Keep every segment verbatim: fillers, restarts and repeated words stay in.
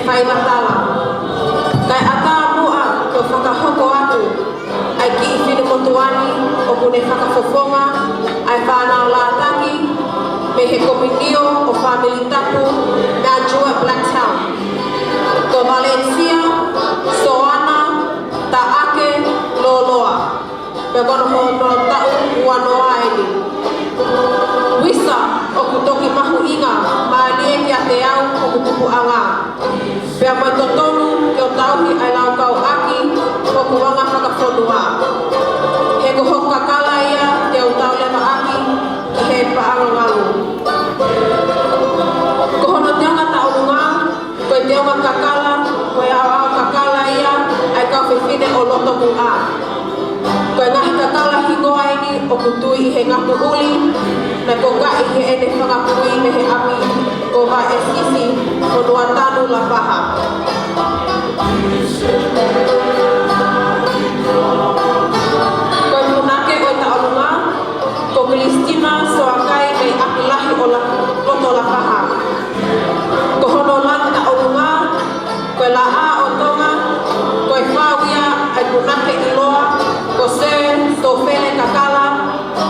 Faimatala. Kae ʻatā muʻa ke u fakahoko atu ʻa e kiʻi finemotuʻa ni ʻoku ne fakafofonga ʻa e fānau lātaki mei he Kominio ʻo Fāmili Tapu Mount Druitt Blacktown. Ko Valencia Soana Taʻake Loloa. Pea ko hono taʻu ua noa eni. Uisa, ʻoku toki mahuʻinga mālie kiate au hoku tupuʻanga. Pea mo e totonu ke u tauhi ʻa e laukau ʻaki hoku anga fakafonua. He ko hoku kakala ia te u tau leva ʻaki ki he paʻanga ngalu. Ko hono teunga tauʻolunga, ko e teunga kakala, ko e ʻaoʻao kakala ia ʻa e kau fefine ʻo Lotomuʻa. Ko e ngaahi kakala hingoa eni ʻoku tui ʻi he ngatu ʻuli, naʻe kokaʻi heʻene fanga kui mei he ʻapi ko Vaʻesisi, Fonuatanu, Lapaha. Ko e punake ʻo e tauʻolunga, ko Kilistina Soakai mei ʻApilahi ʻo La-, Lotolapaha. Ko hono lanu tauʻolunga, ko e Laʻā ʻo Tonga, ko e fau ia ʻa e punake ʻiloa ko Sir Sofele Kakala,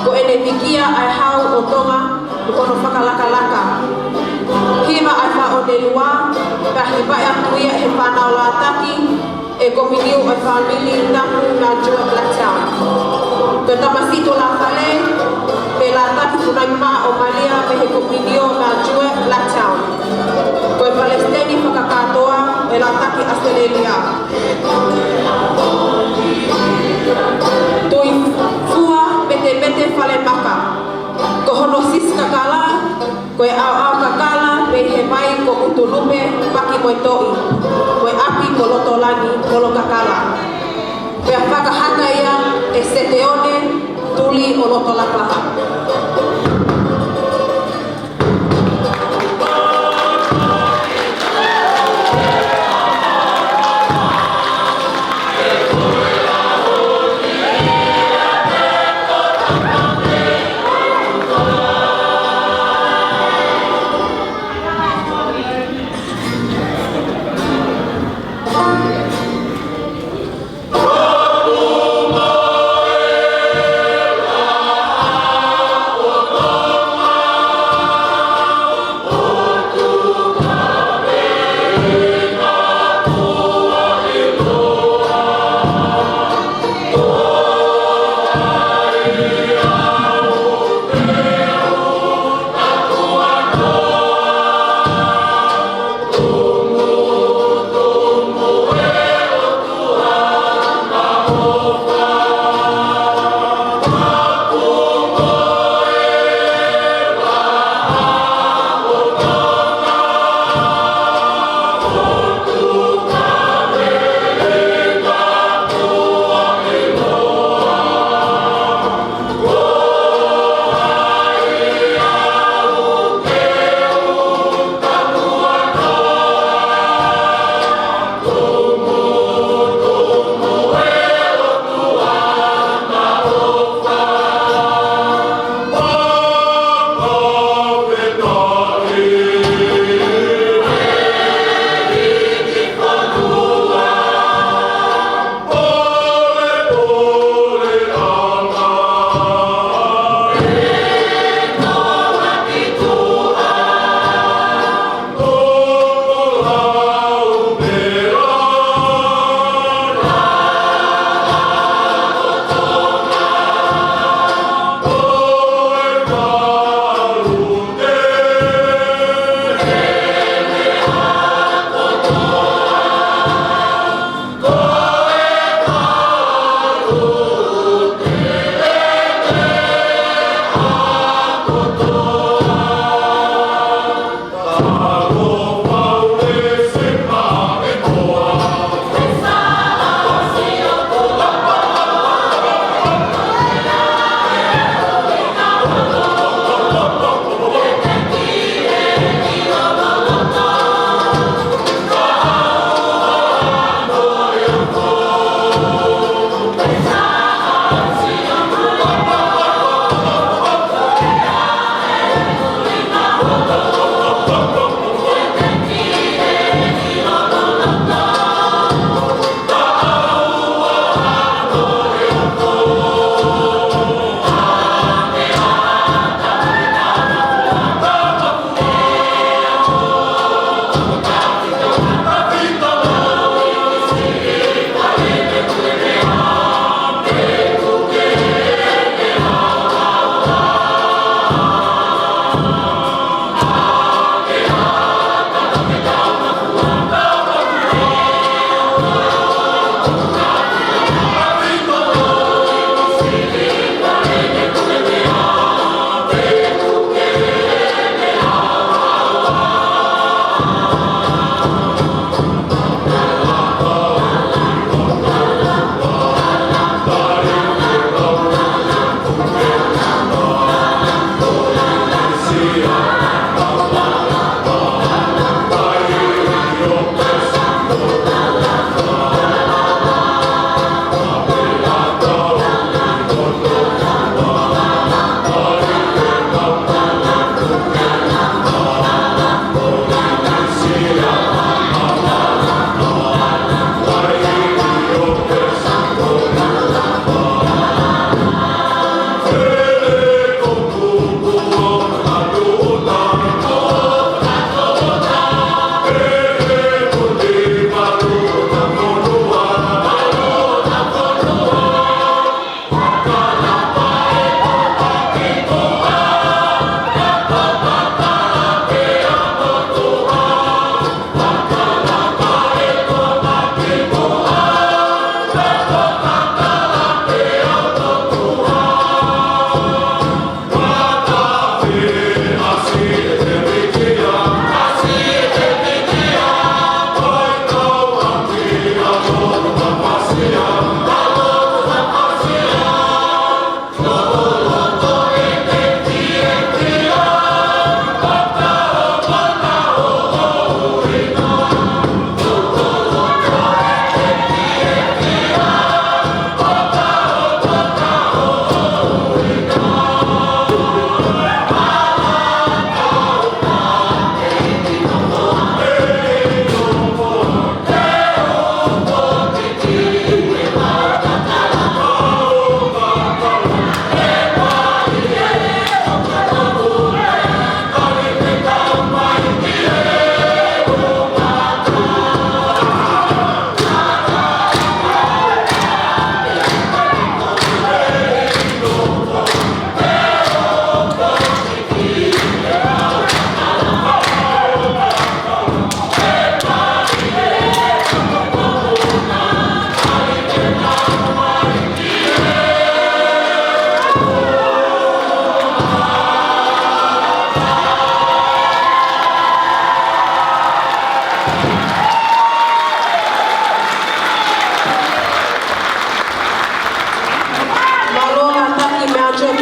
ko ʻene vikia ʻa e Hau ʻo Tonga mo hono fakalakalaka. Hiva ʻa e Faʻonelua, pea hivaʻi atu ia ʻe he fānau lātaki ʻe Kominio ʻo e Fāmili Tapu Mount Druitt Blacktown. Ko Tamasitu Lafale, mei Lātaki Funai Mā ʻo Malia mei he Kominio Mount Druitt Blacktown. Ko e Palesiteni Fakakātoa ʻo e Lātaki ʻAositelēlia. Tuʻifua Metemete Falemaka. Ko hono siʻisiʻi kakala, ko e ʻaoʻao kakala mei he vai ko ʻUtulupe, Paki mo e Toʻi, mo e ʻapi ko Lotolangi, Kolokakala. Pea fakahaka ia ʻe Seteone Tuli ʻo Lotolapaha.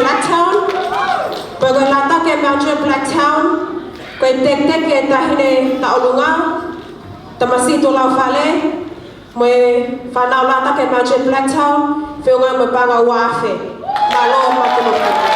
Blacktown, pea ko e lātaki ʻa Mildred Blacktown, ko e teketeke ʻa e Taʻahine Taʻolunga, tamasiʻi Tuʻa Laufale, mo e fānau lātaki ʻa Mildred Blacktown, feʻunga mo e paʻanga ua afe. Mālō, mālō.